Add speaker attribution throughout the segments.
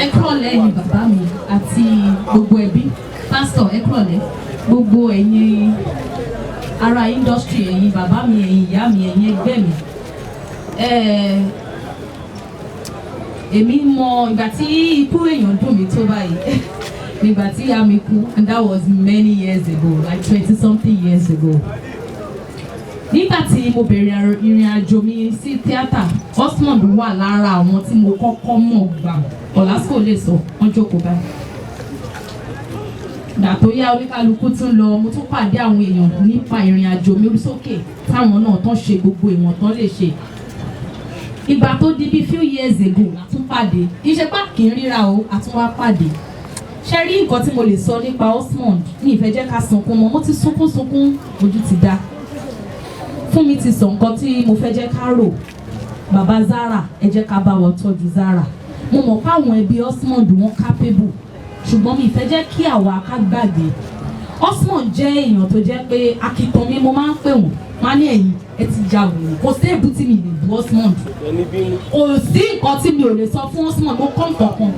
Speaker 1: Ẹ kúrọ̀lẹ́, ẹ̀yin bàbá mi àti gbogbo ẹbí. Pásítọ̀, ẹ kúrọ̀lẹ́. Gbogbo ẹ̀yin ará industry, ẹ̀yin bàbá mi, ẹ̀yin ìyá mi, ẹ̀yin ẹgbẹ́ mi. Èmi mọ ìgbà tí ikú èèyàn dùn mí tó báyìí nígbà tí ìyá mi kú, and that was many years ago, like 20 something years ago. Nígbà tí mo bẹ̀rẹ̀ ìrìn àjò mi sí tíátà, Osmond wà lára àwọn tí mo kọ́kọ́ mọ̀ gbà. Ọ̀làsíkò lè sọ, wọ́n jókòó báyìí. Ìgbà tó yá, oníkálukú tún lọ, mo tún pàdé àwọn èèyàn nípa ìrìn àjò mi sókè, táwọn náà tán ṣe gbogbo ìwọ̀n tán lè ṣe. Ìgbà tó di bí few years ago, a tún pàdé. Kì í ṣe pé kì í ríra o, a tún wá pàdé. Ṣe rí nǹkan tí mo lè sọ nípa Osmond, ní ìfẹ́ jẹ́ ká sunkún mọ́. Mo ti sunkún sunkún, ojú ti dá fún mi, ti sọ nǹkan tí mo fẹ́ jẹ́ ká rò. Bàbá Zara, ẹ jẹ́ ká bá wọn tọ́jú Zara. Mo mọ̀ pé àwọn ẹbí Osmond, wọn capable, ṣùgbọ́n mi ìfẹ́ jẹ́ kí àwa ká gbàgbé. Osmond jẹ́ èèyàn tó jẹ́ pé akitan mi, mo máa ń pè wọ́n, máa ní ẹ̀yìn ẹ ti ja wèrè. Kò sí èbú tí mi lè bú Osmond, kò sí nǹkan tí mi ò lè sọ fún Osmond. Mo kọ́ nǹkan kan,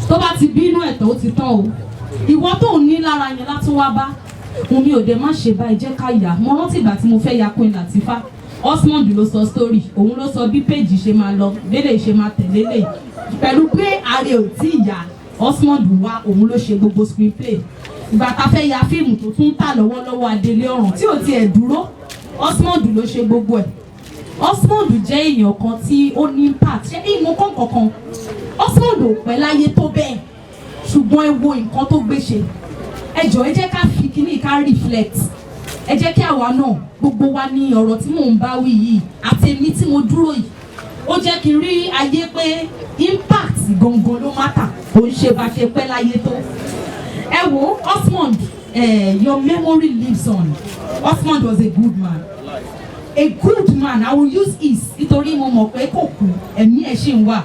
Speaker 1: tó bá ti bínú ẹ̀tọ́, ó ti tán o. Ìwọ tó ń ní lára yẹn látún wá bá omi òde, má ṣe báyìí, jẹ́ ká yà. Mo rántí ìgbà tí mo fẹ́ ya Queen Latifah, Osmond ló sọ story, òun ló sọ bí péjì ṣe máa lọ, bẹ́lẹ̀ ṣe máa tẹ̀lé lè pẹ̀lú pé ààrẹ ò tí ì yá. Osmond wá, òun ló ṣe gbogbo screenplay. Ìgbà tá a fẹ́ ya fíìmù tó tún tà lọ́wọ́lọ́wọ́, Adélé Ọ̀ràn, tí ò tiẹ̀ dúró, Osmond ló ṣe gbogbo ẹ̀. Osmond jẹ́ èèyàn kan tí ó ní impact. Ṣé ìmọ̀ kọ̀ọ̀kan, Osmond ò pẹ́ láyé tó bẹ́ẹ̀, ṣùgbọ́n ẹ wo nǹkan tó gbé ṣe. Ẹ jọ̀ọ́, ẹ jẹ́ ká fi kíní ká reflect. Ẹ jẹ́ kí àwa náà, gbogbo wa ní ọ̀rọ̀ tí mò ń bá wí yìí àti èmi tí mo dúró yìí, ó jẹ́ kí n rí ayé pé impact gangan ló matter, kò ń ṣe bá ṣe pẹ́ láyé tó. Ẹ wo Osmond, your memory lives on. Osmond was a good man, a good man. I will use his, nítorí mo mọ̀ pé kò kú, ẹ̀mí ẹ̀ ṣì ń wà.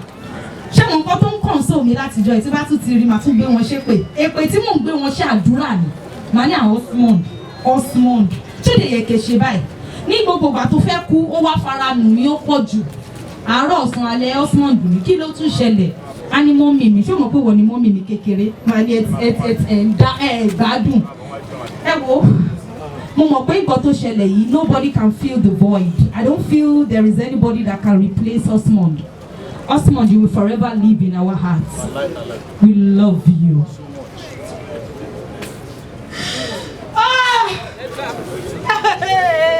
Speaker 1: Ṣé mo nǹkan tó ń console mi látijọ́ yìí, tí bá tún ti rí, màá tún gbé wọn ṣépè. Èpè tí mò ń gbé wọn ṣe, àdúrà ni. Màá ní àwọn Osmond, Osmond, ṣé lè yẹ kẹ́ ṣe báyìí ní gbogbo ìgbà tó fẹ́ kú? Ó wá fara nù mí, ó pọ̀ jù, àárọ̀, ọ̀sán, alẹ́, Osmond ní kí ló tún ṣẹlẹ̀? Á ní mummy mi, ṣé o mọ̀ pé wọ́n ní mummy mi kékeré? Màá ní ẹ ẹ ẹ ẹ ń dá ẹ gbádùn. Ẹ wo, mo mọ̀ pé nǹkan tó ṣẹlẹ̀ yìí, nobody can fill the void. I don't feel there is anybody that can replace Osmond. Osmond, you will forever live in our hearts. We love you.